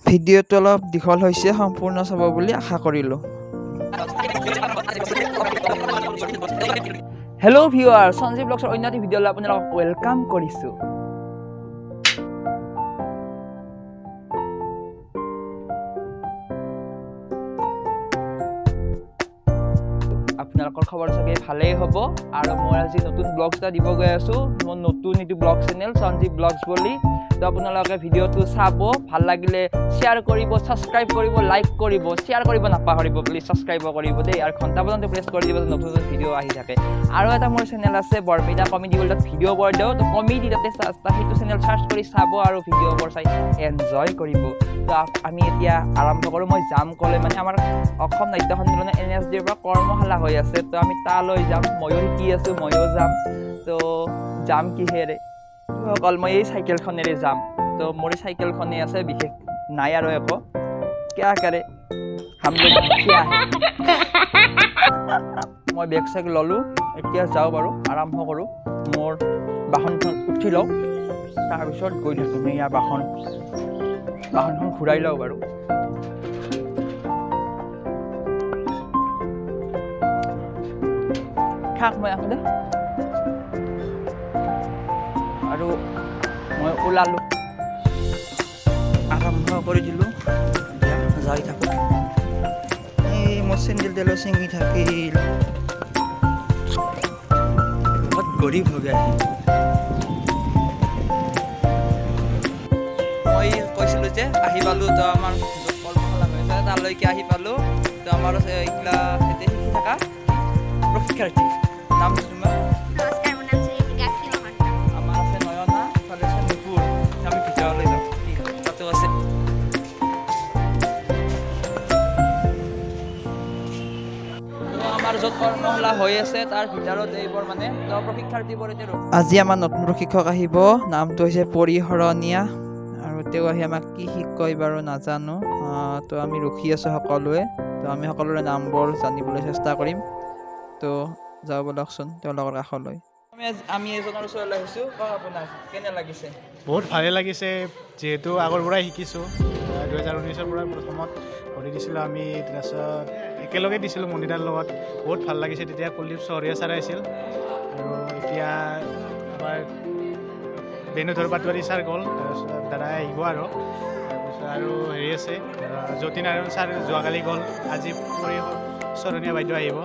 ভিডিঅ'টো অলপ দীঘল হৈছে, সম্পূৰ্ণ চাব বুলি আশা কৰিলোঁ। হেল্ল' ভিউৱাৰ, সঞ্জীৱ ব্লগছৰ অন্য এটি ভিডিঅ'লৈ আপোনালোকক welcome কৰিছোঁ। আপোনালোকৰ খবৰ চাগে ভালেই হ'ব। আৰু মই আজি নতুন ব্লগছ এটা দিব গৈ আছোঁ, মোৰ নতুন এইটো ব্লগ চেনেল সঞ্জীৱ ব্লগছ বুলি। তো আপোনালোকে ভিডিঅ'টো চাব, ভাল লাগিলে শ্বেয়াৰ কৰিব, ছাবস্ক্ৰাইব কৰিব, লাইক কৰিব, শ্বেয়াৰ কৰিব নাপাহৰিব, প্লিজ ছাবস্ক্ৰাইব কৰিব দেই। আৰু ঘণ্টা বাটনটো প্ৰেছ কৰি দিব, নতুন নতুন ভিডিঅ' আহি থাকে। আৰু এটা মোৰ চেনেল আছে বৰপেটা কমেডি বুলি, তাত ভিডিঅ'বোৰ দিওঁ। তো কমেডি তাতে সেইটো চেনেল চাৰ্চ কৰি চাব আৰু ভিডিঅ'বোৰ চাই এনজয় কৰিব। তো আমি এতিয়া আৰম্ভ কৰোঁ। মই যাম ক'লে মানে আমাৰ অসম নাট্য সন্মিলনৰ এন এছ ডিৰ পৰা কৰ্মশালা হৈ আছে, তো আমি তালৈ যাম। ময়ো শিকি আছোঁ, ময়ো যাম। তো যাম কিহেৰে? অকল মই এই চাইকেলখনেৰে যাম। তো মোৰ এই চাইকেলখনেই আছে, বিশেষ নাই আৰু একো। কিয়া কৰে হাম লোগ দুখীয়া হে। মই বেগ চেগ ল'লোঁ, এতিয়া যাওঁ বাৰু, আৰম্ভ কৰোঁ। মোৰ বাহনখন উঠি লওঁ, তাৰপিছত গৈ থাকিম। এয়া বাহনখন ঘূৰাই লওঁ বাৰু। থাক, মই আহোঁ দে। আৰু মই ওলালোঁ, আৰম্ভ কৰি দিলোঁ। এতিয়া যাই থাকোঁ। এই মোৰ চেণ্ডেল তেলো ছিঙি থাকিল। বহুত গৰীব হৈ গৈ। মই কৈছিলোঁ যে আহি পালোঁ। তো আমাৰ য'ত কৰ্মশালা হৈ আছে তালৈকে আহি পালোঁ। তো আমাৰ এইগিলা এতিয়া শিকি থকা প্ৰশিক্ষাৰ্থী, নাম তোমাৰ? নমস্কাৰ, মোৰ নাম শ্ৰী মৃগাক্ষী মহন্ত। আমাৰ আছে নয়না, ইফালে আছে নুপুৰ। আমি ভিতৰলৈ যাওঁ, তাতো আছে। তো আমাৰ য'ত কৰ্মশালা হৈ আছে তাৰ ভিতৰত এইবোৰ মানে তো প্ৰশিক্ষাৰ্থীবোৰ এতিয়া। আজি আমাৰ নতুন প্ৰশিক্ষক আহিব, নামটো হৈছে পৰি শৰণীয়া। আৰু তেওঁ আহি আমাক কি শিকায় বাৰু নাজানো। তো আমি ৰখি আছোঁ সকলোৱে। তো আমি সকলোৰে নামবোৰ জানিবলৈ চেষ্টা কৰিম। তো যাওঁ ব'লকচোন তেওঁলোকৰ কাষলৈ। আমি এজনৰ ওচৰলৈ আহিছোঁ। কওক, আপোনাৰ কেনে লাগিছে? বহুত ভালেই লাগিছে, যিহেতু আগৰ পৰাই শিকিছোঁ। 2019ৰ পৰা প্ৰথমত ভৰি দিছিলোঁ আমি, তাৰপিছত একেলগে দিছিলোঁ মণিদাৰ লগত। বহুত ভাল লাগিছে। তেতিয়া কুলদীপ চহৰীয়া ছাৰ আহিছিল আৰু এতিয়া আমাৰ বেণুধৰ পাটোৱাৰী ছাৰ গ'ল, তাৰপিছত দাদাই আহিব। আৰু তাৰপিছত আৰু হেৰি আছে, যতীন নাৰায়ণ ছাৰ যোৱাকালি গ'ল, আজি পৰি শৰণীয়া বাইদেউ আহিব।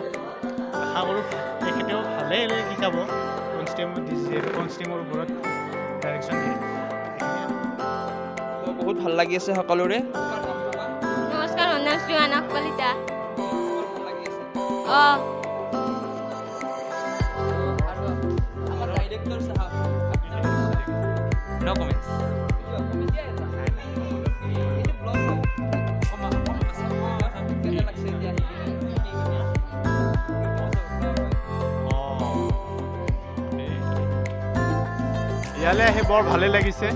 আশা কৰোঁ তেখেতেও ভালেই শিকাব। কনষ্টিউম যিহেতু কনষ্টিউমৰ ওপৰত ডাইৰেকশ্যন দিয়ে। তো বহুত ভাল লাগি আছে সকলোৰে। নমস্কাৰ, মোৰ নাম শ্ৰী মানস কলিতা। ভাল লাগি আছে? অঁ। আৰু আমাৰ ডাইৰেক্টৰ চাহাব? No comments. এইটো ব্লগ হয়। কেনে লাগছে এতিয়া আহি কিনে? অঁ, ইয়ালৈ আহি বৰ ভালেই লাগিছে।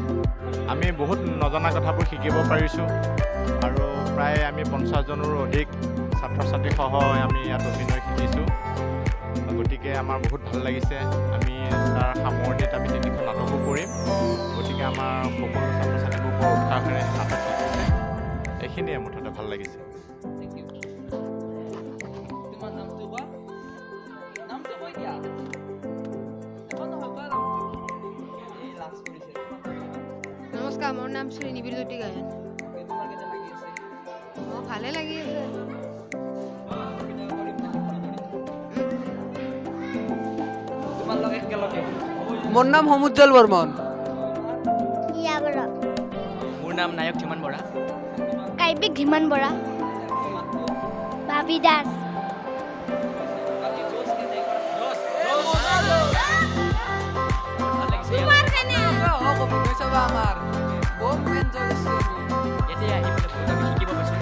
আমি বহুত নজনা কথাবোৰ শিকিব পাৰিছোঁ আৰু প্ৰায় আমি 50জনৰো অধিক ছাত্ৰ ছাত্ৰীসহ আমি ইয়াত অভিনয় শিকিছোঁ। গতিকে আমাৰ বহুত ভাল লাগিছে। আমি তাৰ সামৰণিত আমি তিনিখন নাটকো কৰিম। গতিকে আমাৰ সকলো ছাত্ৰ ছাত্ৰীবোৰ বৰ উৎসাহেৰে নাটক শিকিছে। এইখিনিয়ে মুঠতে ভাল লাগিছে। Thank you. তোমাৰ নামটো কোৱা, নামটো কৈ দিয়া। একো নহয়, কোৱা নামটো। এই লাজ কৰিছে। নমস্কাৰ, মোৰ নাম শ্ৰী নিবিড় জ্যোতি গায়ন। Okay, তোমাৰ কেনে লাগি আছে? অঁ, ভালে লাগি আছে। অভিনয় কৰিম নে নকৰিম? তোমাৰ লগত একেলগে। মোৰ নাম সমুজ্জ্বল বৰ্মন। ইয়া বৰা। মোৰ নাম নায়ক ধীমান বৰা। কাব্যিক ধীমান বৰা। ভাবি দাস। বাকী জোচ কেনে? ভাল লাগিছে ইয়াত। তোমাৰ কেনে? অভিনয় চাবা, আমাৰ বহুত এনজয় কৰিছোঁ আমি। ইয়াতে আহি পেলাই বহুত আমি শিকিব পাইছোঁ।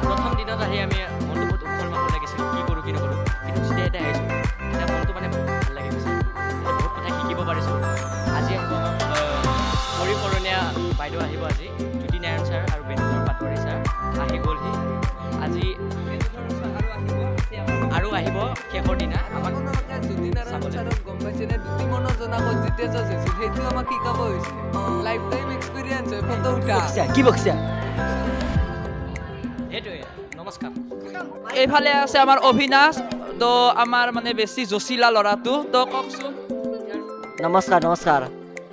প্ৰথম দিনত আহি আমি মনটো বহুত উখল মাখল লাগিছিল, কি কৰোঁ কি নকৰোঁ। কিন্তু যেতিয়া ইয়াতে আহিছোঁ তেতিয়া মনটো মানে বহুত ভাল লাগি গৈছে। এতিয়া বহুত কথা শিকিব পাৰিছোঁ। আজি আহিব আমাৰ পৰি শৰণীয়া বাইদেউ আহিব আজি, জ্যোতি নাৰায়ণ ছাৰ আৰু বেণুধৰ পাটোৱাৰী ছাৰ আহি গ'লহি আজি। আৰু আহিব আছে আমাৰ। আৰু আহিব শেষৰ দিনা আমাক আপোনালোকে জ্যোতি নাৰায়ণ চাবলৈ। ছাৰক গম পাইছেনে? দুটি মনৰ জোনাকত যেতিয়া জজ হৈছিল, সেইটো আমাক শিকাব হৈছিল। লাইফ টাইম এক্সপিৰিয়েঞ্চ হয় ফটো উঠা। কি বকিছা? সেইটোৱে, নমস্কাৰ। এইফালে আছে আমাৰ অভিনাশ, তো আমাৰ মানে বেছি জচিলা ল'ৰাটো, তো কওকচোন। नमस्कार नमस्कार।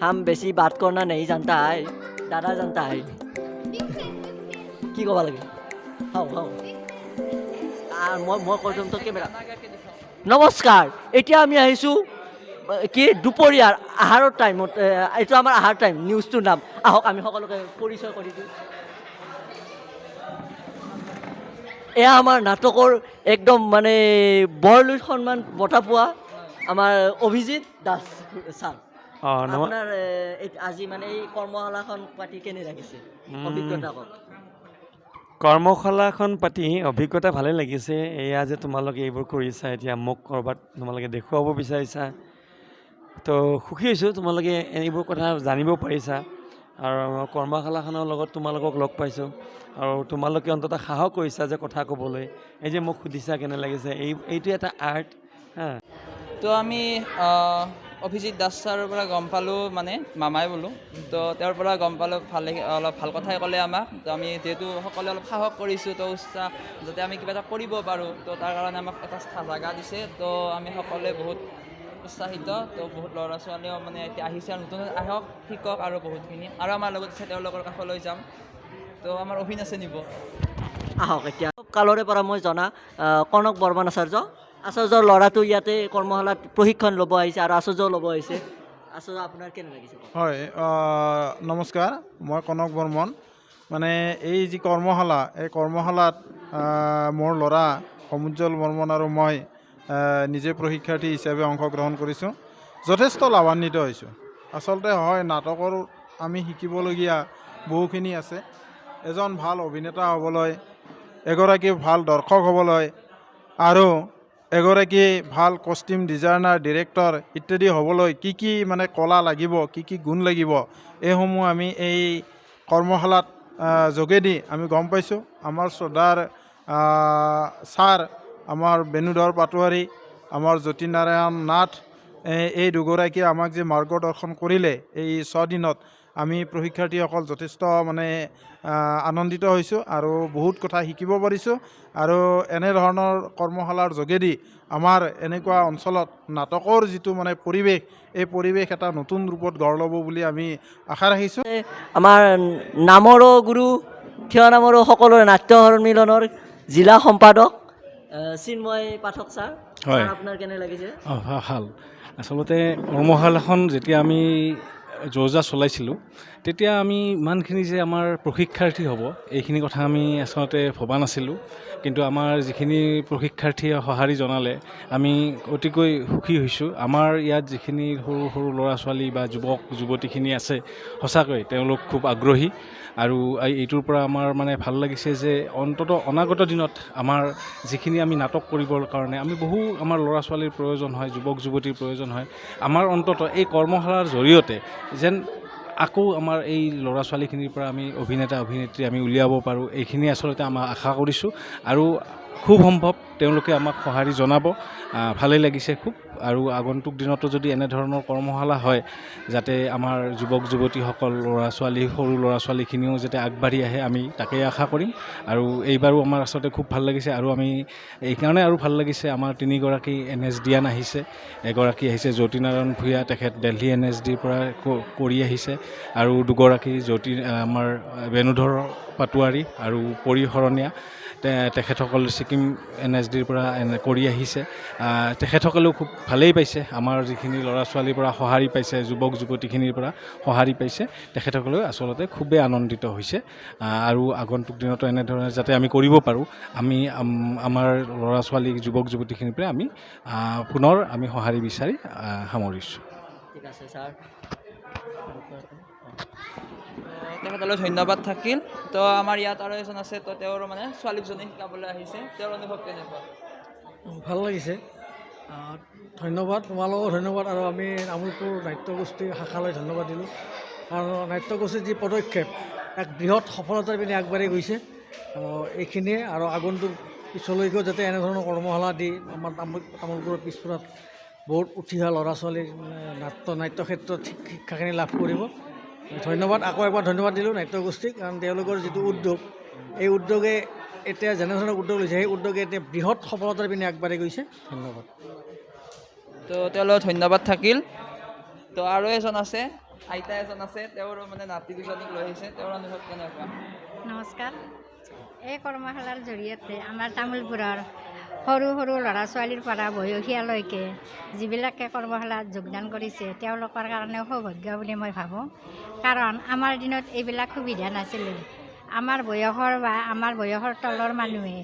हम बेसी बात करना नहीं जानता है, दादा जानता है। কি ক'ব লাগে? হাও হাও মই কৈ দিম তো কেমেৰা। নমস্কাৰ, এতিয়া আমি আহিছোঁ কি দুপৰীয়াৰ আহাৰৰ টাইমত। এইটো আমাৰ আহাৰ টাইম নিউজটোৰ নাম। আহক, আমি সকলোকে পৰিচয় কৰি দিওঁ। এয়া আমাৰ নাটকৰ একদম মানে বৰলুইত সন্মান বঁটা পোৱা আমাৰ অভিজিত দাস ছাৰ। আপোনাৰ আজি মানে এই কৰ্মশালাখন পাতি কেনে লাগিছে, অভিজ্ঞতা কওক। কৰ্মশালাখন পাতি অভিজ্ঞতা ভালেই লাগিছে। এয়া যে তোমালোকে এইবোৰ কৰিছা, এতিয়া মোক ক'ৰবাত তোমালোকে দেখুৱাব বিচাৰিছা, তো সুখী হৈছোঁ তোমালোকে এইবোৰ কথা জানিব পাৰিছা। আৰু কৰ্মশালাখনৰ লগত তোমালোকক লগ পাইছোঁ আৰু তোমালোকে অন্ততঃ সাহস কৰিছা যে কথা ক'বলৈ। এই যে মোক সুধিছা কেনে লাগিছে, এইটো এটা আৰ্ট। হা। তো আমি অভিজিত দাস ছাৰৰ পৰা গম পালোঁ, মানে মামাই বোলো, তো তেওঁৰ পৰা গম পালোঁ, ভাল অলপ ভাল কথাই ক'লে আমাক। তো আমি যিহেতু সকলোৱে অলপ সাহস কৰিছোঁ, তো উৎসাহ যাতে আমি কিবা এটা কৰিব পাৰোঁ, তো তাৰ কাৰণে আমাক এটা জাগা দিছে। তো আমি সকলোৱে বহুত উৎসাহিত। তো বহুত ল'ৰা ছোৱালীও মানে এতিয়া আহিছে আৰু নতুন আহক, শিকক আৰু বহুতখিনি। আৰু আমাৰ লগত আছে, তেওঁলোকৰ কাষলৈ যাম। তো আমাৰ অভিনাশে নিব। আহক, এতিয়া কালৰে পৰা মই জনা কনক বৰ্মন আচাৰ্য, আচাৰ্যৰ ল'ৰাটো ইয়াতে কৰ্মশালাত প্ৰশিক্ষণ ল'ব আহিছে আৰু আচাৰ্যও ল'ব আহিছে। আচাৰ্য, আপোনাৰ কেনে লাগিছে? হয়, নমস্কাৰ, মই কনক বৰ্মন। মানে এই যি কৰ্মশালা, এই কৰ্মশালাত মোৰ ল'ৰা সমুজ্জ্বল বৰ্মন আৰু মই নিজে প্ৰশিক্ষাৰ্থী হিচাপে অংশগ্ৰহণ কৰিছোঁ। যথেষ্ট লাভান্বিত হৈছোঁ। আচলতে হয়, নাটকৰ আমি শিকিবলগীয়া বহুখিনি আছে। এজন ভাল অভিনেতা হ'বলৈ, এগৰাকী ভাল দৰ্শক হ'বলৈ আৰু এগৰাকী ভাল কষ্টিউম ডিজাইনাৰ, ডিৰেক্টৰ ইত্যাদি হ'বলৈ কি কি মানে কলা লাগিব, কি কি গুণ লাগিব, এইসমূহ আমি এই কৰ্মশালাত যোগেদি আমি গম পাইছোঁ। আমাৰ শ্ৰদ্ধাৰ ছাৰ, আমাৰ বেণুধৰ পাটোৱাৰী, আমাৰ জ্যোতিনাৰায়ণ নাথ, এই দুগৰাকীয়ে আমাক যে মাৰ্গদৰ্শন কৰিলে এই ছদিনত, আমি প্ৰশিক্ষাৰ্থীসকল যথেষ্ট মানে আনন্দিত হৈছোঁ আৰু বহুত কথা শিকিব পাৰিছোঁ। আৰু এনেধৰণৰ কৰ্মশালাৰ যোগেদি আমাৰ এনেকুৱা অঞ্চলত নাটকৰ যিটো মানে পৰিৱেশ, এই পৰিৱেশ এটা নতুন ৰূপত গঢ় ল'ব বুলি আমি আশা ৰাখিছোঁ। আমাৰ নামৰো গুৰু, থিয় নামৰো সকলোৰে নাট্য সন্মিলনৰ জিলা সম্পাদক চিন্ময় পাঠক ছাৰ। হয়। আপোনাৰ কেনে লাগিছে? ভাল। আচলতে কৰ্মশালাখন যেতিয়া আমি যো-জা চলাইছিলোঁ, তেতিয়া আমি ইমানখিনি যে আমাৰ প্ৰশিক্ষাৰ্থী হ'ব, এইখিনি কথা আমি আচলতে ভবা নাছিলোঁ। কিন্তু আমাৰ যিখিনি প্ৰশিক্ষাৰ্থীয়ে সঁহাৰি জনালে, আমি অতিকৈ সুখী হৈছোঁ। আমাৰ ইয়াত যিখিনি সৰু সৰু ল'ৰা ছোৱালী বা যুৱক যুৱতীখিনি আছে, সঁচাকৈ তেওঁলোক খুব আগ্ৰহী। আৰু এইটোৰ পৰা আমাৰ মানে ভাল লাগিছে যে অন্ততঃ অনাগত দিনত আমাৰ যিখিনি আমি নাটক কৰিবৰ কাৰণে আমি বহু আমাৰ ল'ৰা ছোৱালীৰ প্ৰয়োজন হয়, যুৱক যুৱতীৰ প্ৰয়োজন হয়। আমাৰ অন্ততঃ এই কৰ্মশালাৰ জৰিয়তে যেন আকৌ আমাৰ এই ল'ৰা ছোৱালীখিনিৰ পৰা আমি অভিনেতা অভিনেত্ৰী আমি উলিয়াব পাৰোঁ, এইখিনি আচলতে আমাৰ আশা কৰিছোঁ। আৰু খুব সম্ভৱ তেওঁলোকে আমাক সঁহাৰি জনাব। ভালেই লাগিছে খুব। আৰু আগন্তুক দিনতো যদি এনেধৰণৰ কৰ্মশালা হয়, যাতে আমাৰ যুৱক যুৱতীসকল, ল'ৰা ছোৱালী, সৰু ল'ৰা ছোৱালীখিনিও যাতে আগবাঢ়ি আহে, আমি তাকেই আশা কৰিম। আৰু এইবাৰো আমাৰ আচলতে খুব ভাল লাগিছে। আৰু আমি এইকাৰণে আৰু ভাল লাগিছে, আমাৰ তিনিগৰাকী NSDian আহিছে। এগৰাকী আহিছে জ্যোতিনাৰায়ণ ভূঞা, তেখেত দেলহি NSDৰ পৰা কৰি আহিছে। আৰু দুগৰাকী আমাৰ বেণুধৰ পাটোৱাৰী আৰু পৰি শৰণীয়া, তেখেতসকল ছিকিম NSDৰ পৰা কৰি আহিছে। তেখেতসকলেও খুব ভালেই পাইছে। আমাৰ যিখিনি ল'ৰা ছোৱালীৰ পৰা সঁহাৰি পাইছে, যুৱক যুৱতীখিনিৰ পৰা সঁহাৰি পাইছে, তেখেতসকলেও আচলতে খুবেই আনন্দিত হৈছে। আৰু আগন্তুক দিনতো এনেধৰণে যাতে আমি কৰিব পাৰোঁ, আমি আমাৰ ল'ৰা ছোৱালী, যুৱক যুৱতীখিনিৰ পৰা আমি পুনৰ আমি সঁহাৰি বিচাৰি সামৰিছোঁ। ঠিক আছে ছাৰ। তেখেতলৈ ধন্যবাদ থাকিল। তো আমাৰ ইয়াত আৰু এজন আছে, তো তেওঁৰ মানে ছোৱালীজনী শিকাবলৈ আহিছে, তেওঁৰ অনুভৱ কেনেকুৱা? ভাল লাগিছে, ধন্যবাদ, তোমালোকো ধন্যবাদ। আৰু আমি তামোলপুৰ নাট্যগোষ্ঠীৰ শাখালৈ ধন্যবাদ দিলোঁ, কাৰণ নাট্যগোষ্ঠীৰ যি পদক্ষেপ এক বৃহৎ সফলতাৰ পিনে আগবাঢ়ি গৈছে। এইখিনিয়ে। আৰু আগন্তুক পিছলৈকেও যাতে এনেধৰণৰ কৰ্মশালা দি আমাৰ তামোলপুৰৰ পিছপৰাত বহুত উঠি অহা ল'ৰা ছোৱালীৰ নাট্য ক্ষেত্ৰত শিক্ষাখিনি লাভ কৰিব। ধন্যবাদ, আকৌ এবাৰ ধন্যবাদ দিলোঁ নাট্যগোষ্ঠীক, কাৰণ তেওঁলোকৰ যিটো উদ্যোগ, এই উদ্যোগে এতিয়া যেনেধৰণৰ উদ্যোগ লৈছে, সেই উদ্যোগে এতিয়া বৃহৎ সফলতাৰ পিনে আগবাঢ়ি গৈছে। ধন্যবাদ। তো তেওঁলোক ধন্যবাদ থাকিল। তো আৰু এজন আছে, আইতা এজন আছে, তেওঁৰ মানে নাতি দুজনীক লৈ আহিছে। তেওঁৰ অনুভৱ কেনেকুৱা? নমস্কাৰ। এই কৰ্মশালাৰ জৰিয়তে আমাৰ তামোলপুৰৰ সৰু সৰু ল'ৰা ছোৱালীৰ পৰা বয়সীয়ালৈকে যিবিলাকে কৰ্মশালাত যোগদান কৰিছে, তেওঁলোকৰ কাৰণে সৌভাগ্য বুলি মই ভাবোঁ। কাৰণ আমাৰ দিনত এইবিলাক সুবিধা নাছিলে। আমাৰ বয়সৰ বা আমাৰ বয়সৰ তলৰ মানুহে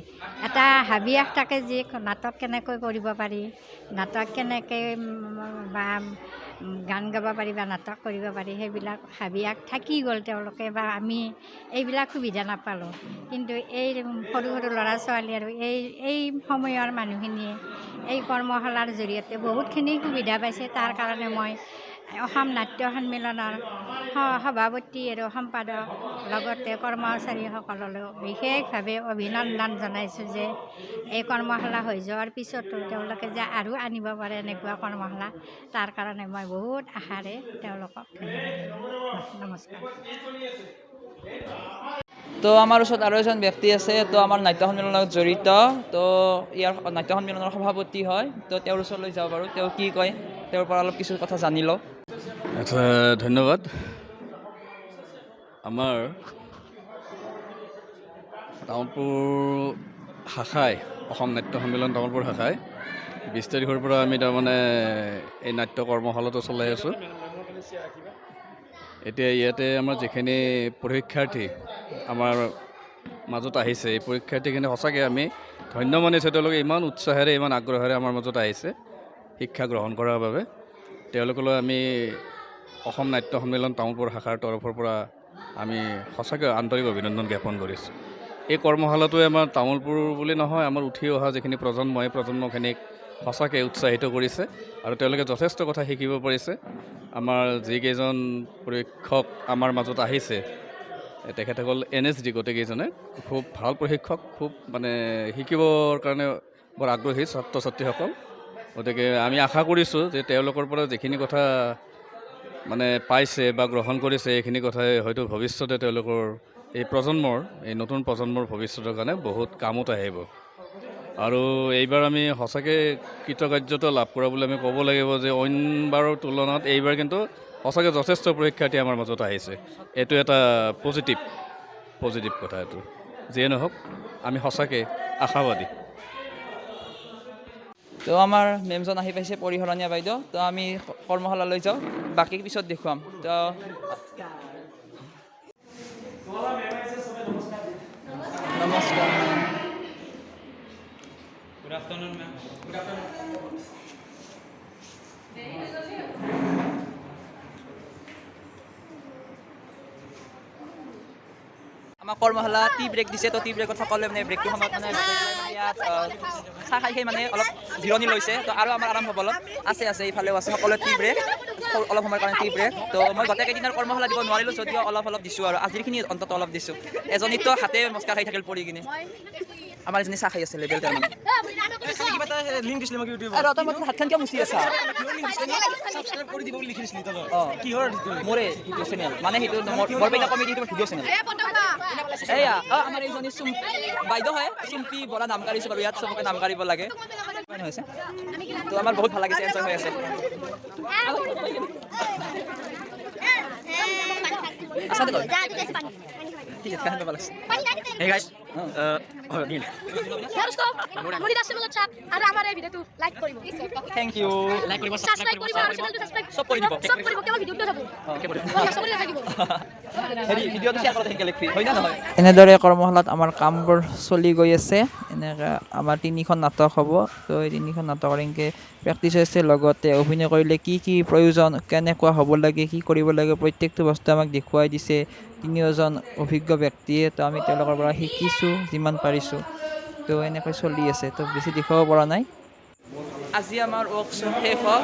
এটা হাবিয়াস থাকে যে নাটক কেনেকৈ কৰিব পাৰি, নাটক কেনেকৈ বা গান গাব পাৰি বা নাটক কৰিব পাৰি, সেইবিলাক হাবিয়াস থাকি গ'ল। তেওঁলোকে বা আমি এইবিলাক সুবিধা নাপালোঁ। কিন্তু এই সৰু সৰু ল'ৰা ছোৱালী আৰু এই এই সময়ৰ মানুহখিনিয়ে এই কৰ্মশালাৰ জৰিয়তে বহুতখিনি সুবিধা পাইছে। তাৰ কাৰণে মই অসম নাট্য সন্মিলনৰ সভাপতি আৰু সম্পাদক, লগতে কৰ্মচাৰীসকললৈও বিশেষভাৱে অভিনন্দন জনাইছোঁ যে এই কৰ্মশালা হৈ যোৱাৰ পিছতো তেওঁলোকে যে আৰু আনিব পাৰে এনেকুৱা কৰ্মশালা, তাৰ কাৰণে মই বহুত আশাৰে তেওঁলোকক ধন্যবাদ জনালোঁ। নমস্কাৰ। তো আমাৰ ওচৰত আৰু এজন ব্যক্তি আছে, তো আমাৰ নাট্য সন্মিলনৰ লগত জড়িত, তো ইয়াৰ নাট্য সন্মিলনৰ সভাপতি হয়। তো তেওঁৰ ওচৰলৈ যাওঁ বাৰু, তেওঁ কি কয় তেওঁৰ পৰা অলপ কিছু কথা জানি লওঁ। আচ্ছা, ধন্যবাদ। আমাৰ তামোলপুৰ শাখাই, অসম নাট্য সন্মিলন তামোলপুৰ শাখাই 20 তাৰিখৰ পৰা আমি তাৰমানে এই নাট্য কৰ্মশালাটো চলাই আছোঁ। এতিয়া ইয়াতে আমাৰ যিখিনি পৰীক্ষাৰ্থী আমাৰ মাজত আহিছে, এই পৰীক্ষাৰ্থীখিনি সঁচাকৈ আমি ধন্য মানিছোঁ। তেওঁলোকে ইমান উৎসাহেৰে, ইমান আগ্ৰহেৰে আমাৰ মাজত আহিছে শিক্ষা গ্ৰহণ কৰাৰ বাবে। তেওঁলোকলৈ আমি অসম নাট্য সন্মিলন তামোলপুৰ শাখাৰ তৰফৰ পৰা আমি সঁচাকৈ আন্তৰিক অভিনন্দন জ্ঞাপন কৰিছোঁ। এই কৰ্মশালাটোৱে আমাৰ তামোলপুৰ বুলি নহয়, আমাৰ উঠি অহা যিখিনি প্ৰজন্ম, এই প্ৰজন্মখিনিক সঁচাকৈ উৎসাহিত কৰিছে আৰু তেওঁলোকে যথেষ্ট কথা শিকিব পাৰিছে। আমাৰ যিকেইজন পৰীক্ষক আমাৰ মাজত আহিছে, তেখেতসকল NSD গোটেইকেইজনে খুব ভাল প্ৰশিক্ষক, খুব মানে শিকিবৰ কাৰণে বৰ আগ্ৰহী ছাত্ৰ ছাত্ৰীসকল। গতিকে আমি আশা কৰিছোঁ যে তেওঁলোকৰ পৰা যিখিনি কথা মানে পাইছে বা গ্ৰহণ কৰিছে, এইখিনি কথাই হয়তো ভৱিষ্যতে তেওঁলোকৰ এই প্ৰজন্মৰ, এই নতুন প্ৰজন্মৰ ভৱিষ্যতৰ কাৰণে বহুত কামত আহিব। আৰু এইবাৰ আমি সঁচাকৈ কৃতকাৰ্যতা লাভ কৰা বুলি আমি ক'ব লাগিব যে অইনবাৰৰ তুলনাত এইবাৰ কিন্তু সঁচাকৈ যথেষ্ট পৰীক্ষাৰ্থী আমাৰ মাজত আহিছে। এইটো এটা পজিটিভ কথা। এইটো যিয়ে নহওক, আমি সঁচাকৈ আশাবাদী। তো আমাৰ মেমজন আহি পাইছে, পৰিহৰণীয়া বাইদেউ। তো আমি কৰ্মশালালৈ যাওঁ, বাকী পিছত দেখুৱাম। তো নমস্কাৰ। Good afternoon, ma'am. Good afternoon. আমাৰ কৰ্মশালা টি ব্ৰেক দিছে। তো টি ব্ৰেকত সকলোৱে মানে ব্ৰেকটো সময়ত মানে ইয়াত চাহ খাই খাই মানে অলপ জিৰণি লৈছে। তো আৰু আমাৰ আৰম্ভ হ'ব অলপ আছে, আছে ইফালেও আছে সকলোৱে টি ব্ৰেক, অলপ সময়ৰ কাৰণে টি ব্ৰেক। তো মই গোটেই কেইদিনৰ কৰ্মশালা দিব নোৱাৰিলোঁ যদিও অলপ অলপ দিছোঁ আৰু আজিৰখিনি অন্ততঃ অলপ দিছোঁ। এজনীতো হাতে মস্কা খাই থাকিল পৰি কিনে। আমাৰ এজনী চাহ খাই আছে লেবেল তাৰমানে। আৰু তই মোৰ হাতখন কিয় মুচি আছা? মোৰে ভিডিঅ' চেনেল মানে সেইটো বৰপেটা কমেডি, সেইটো ভিডিঅ' চেনেল। এয়া আমাৰ এইজনী চুম বাইদেউ হয়, চুম্পী বৰা নাম কাঢ়িছোঁ বাৰু, ইয়াত চবকে নাম কাঢ়িব লাগে হৈছে। তো আমাৰ বহুত ভাল লাগিছে, এনজয় হৈ আছে। ঠিক আছে, গান গাব লাগছে। Hey guys, আৰু আমাৰ এই ভিডিঅ'টো লাইক কৰিব, thank U, like কৰিব, ছাবস্ক্ৰাইব কৰিব আৰু চেনেলটো ছাবস্ক্ৰাইব চব কৰি দিব, চব কৰিব, কেৱল ভিডিঅ'টো চাব, চবৰে নাথাকিব। হেৰি ভিডিঅ'টো শ্বেয়াৰ কৰোঁতে সেনেকৈ লিখি হয় না নহয়। এনেদৰে কৰ্মশালাত আমাৰ কামবোৰ চলি গৈ আছে। এনেকৈ আমাৰ তিনিখন নাটক হ'ব। তো এই তিনিখন নাটকৰ এনেকৈ প্ৰেক্টিচ হৈছে, লগতে অভিনয় কৰিলে কি কি প্ৰয়োজন, কেনেকুৱা হ'ব লাগে, কি কৰিব লাগে, প্ৰত্যেকটো বস্তু আমাক দেখুৱাই দিছে তিনিওজন অভিজ্ঞ ব্যক্তিয়ে। তো আমি তেওঁলোকৰ পৰা শিকিছোঁ যিমান পাৰিছোঁ। তো এনেকৈ চলি আছে, তো বেছি দেখুৱাব পৰা নাই। আজি আমাৰ ৱৰ্কশ্বপ শেষ হ'ল।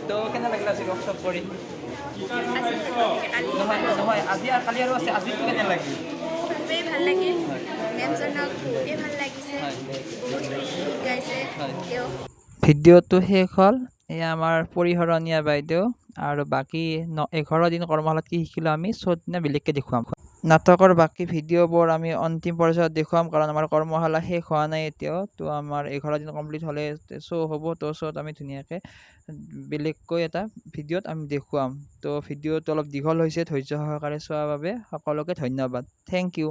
তো কেনে লাগিল আজি ৱৰ্কশ্বপ কৰি? নহয় নহয়, আজি আৰু কালি আৰু আছে। আজিটো কেনে লাগিল? খুবেই ভাল লাগিল, মেমজনক খুবেই ভাল লাগিছে, বহুত শিকাইছে তেওঁ। ভিডিঅ'টো শেষ হ'ল। এয়া আমাৰ পৰিহৰণীয়া বাইদেউ আৰু বাকী 11 দিন কৰ্মশালাত কি শিকিলোঁ আমি চব দিনা বেলেগকৈ দেখুৱাম। নাটকৰ বাকী ভিডিঅ'বোৰ আমি অন্তিম পৰ্যায়ত দেখুৱাম, কাৰণ আমাৰ কৰ্মশালা শেষ হোৱা নাই এতিয়াও। তো আমাৰ 11 দিন কমপ্লিট হ'লে শ্ব' হ'ব। তো শ্ব'ত আমি ধুনীয়াকৈ বেলেগকৈ এটা ভিডিঅ'ত আমি দেখুৱাম। তো ভিডিঅ'টো অলপ দীঘল হৈছে, ধৈৰ্য সহকাৰে চোৱাৰ বাবে সকলোকে ধন্যবাদ। Thank U.